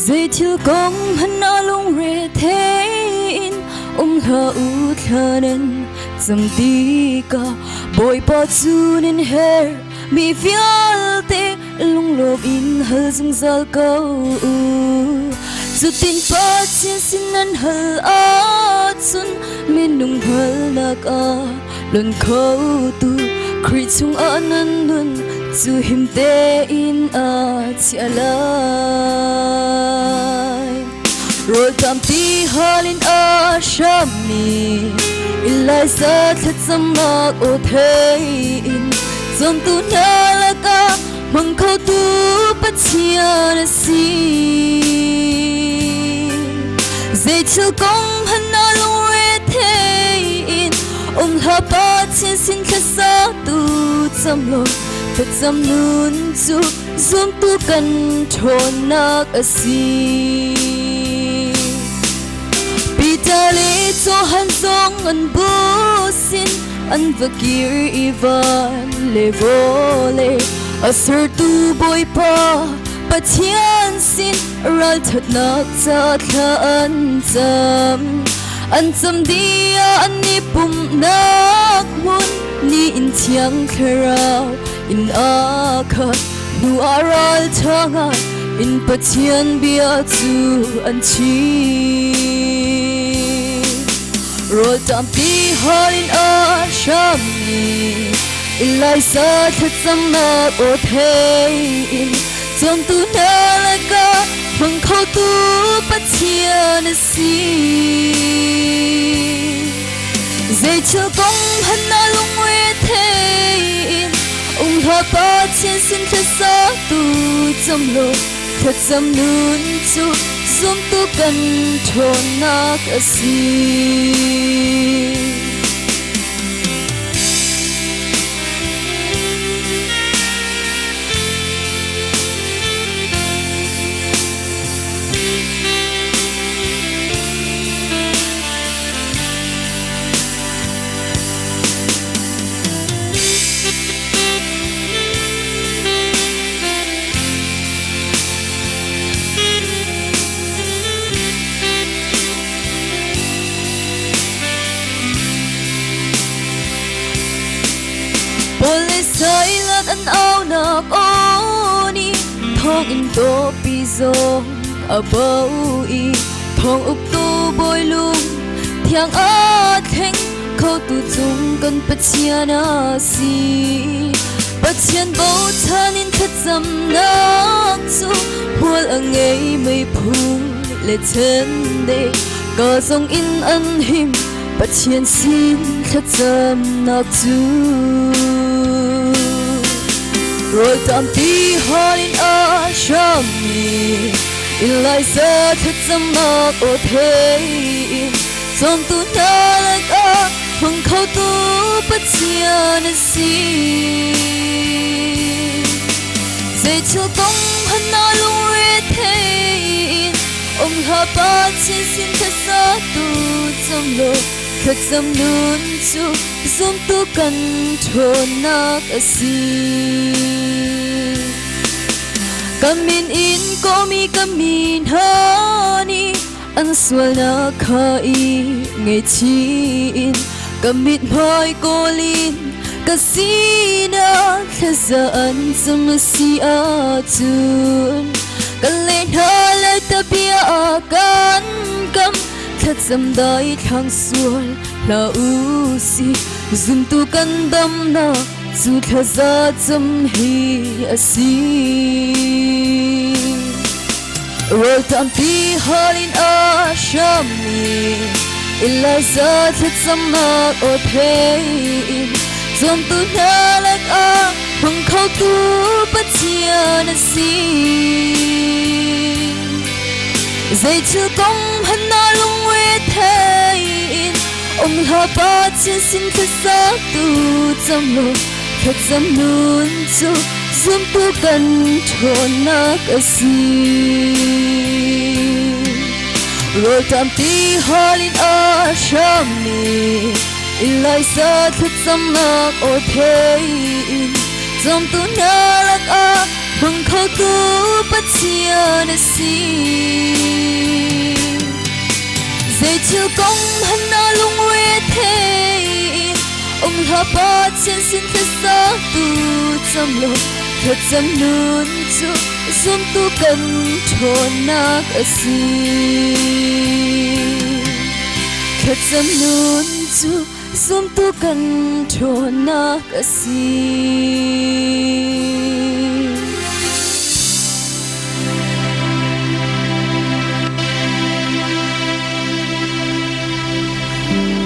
Zeithil kong hmanh ah lungre thei in um hlah u thla nan cam tikah Bawipa cu nan herh mi vialte lunglawm in hal zungzal ko u. Cutin Pathian sin nan hal ahcun minung hngalhnak ah lon khotu Khrih chungah nan nun cu him tein a chiah lai. Rawl tampi hal in a hrammi Elijah thlacamnak aw thei in cawmtu hna lakah hmang khotu Pathian a si. Zeithil kong hmanh ah lungre thei in um hlah Pathian sin thlasa tu cam law thlacam nun cu zumtu kan ṭhawnnak a si. Peter le Johan zong an bu sin an va kir i van le vawlei a sertu Bawipa Pathian sin ralṭhatnak ca thla an cam. An cam dih ah an i pumhnak hmun ni in Thiang Thlarau in a khat hnu ah ralṭha ngai in Pathian bia cu an chim. Rawl tampi hal in a hrammi Elijah thlacamnak aw thei in cawmtu hna lakah hmang khotu Pathian a si. Zeithil kong hmanh ah lungre thei in um hlah Pathian sin thlasa tu cam law thlacam nun cu zumtu kan ṭhawnnak a si. Police an aunak aw nih thonginn tawpi zong a bo i thong uktu bawi lung thiang a thleng khotu cung kan Pathian a si. Pathian bochan in thlacamnak cu hmual a ngei meiphu le chendei ka zong in an him Pathian sin thlacamnak cu. Rawl tampi hal in a hrammi Elijah thlacamnak aw thei in cawmtu hna lakah hmang khotu Pathian a si. Zeithil kong hmanh ah lungre thei in um hlah Pathian sin thlasa tu cam law thlacam nun cu zumtu kan ṭhawnnak a si. Ka min in kawmi ka mi hna nih an sualnak kha i ngaihchih in ka mithmai kawl in ka sinah thlaza an cam a si ahcun ka le hna le ta bia kan kam thlacam dai thlang sual hlah u si zumtu kan damnak cu thlaza cam hi a si. Rawl tampi hal in a hrammi Elijah thlacamnak aw thei in cawmtu hna lakah hmang khotu Pathian a si. Zeithil kong hmanh ah lungre thei in um hlah Pathian sin thlasa tu cam law thlacam nun cu zumtu kan ṭhawnnak a si. Rawl tampi hal in a hrammi Elijah thlacamnak aw thei in cawmtu hna lakah. Ṭhawng khotu Pathian a si. Zeithil kong hmanh na lungre thei um hlah Pathian sin thlasa tu cam law thlacam nun cu zumtu kan ṭhawnnak a si. Thlacam nun cu zumtu kan ṭhawnnak a si.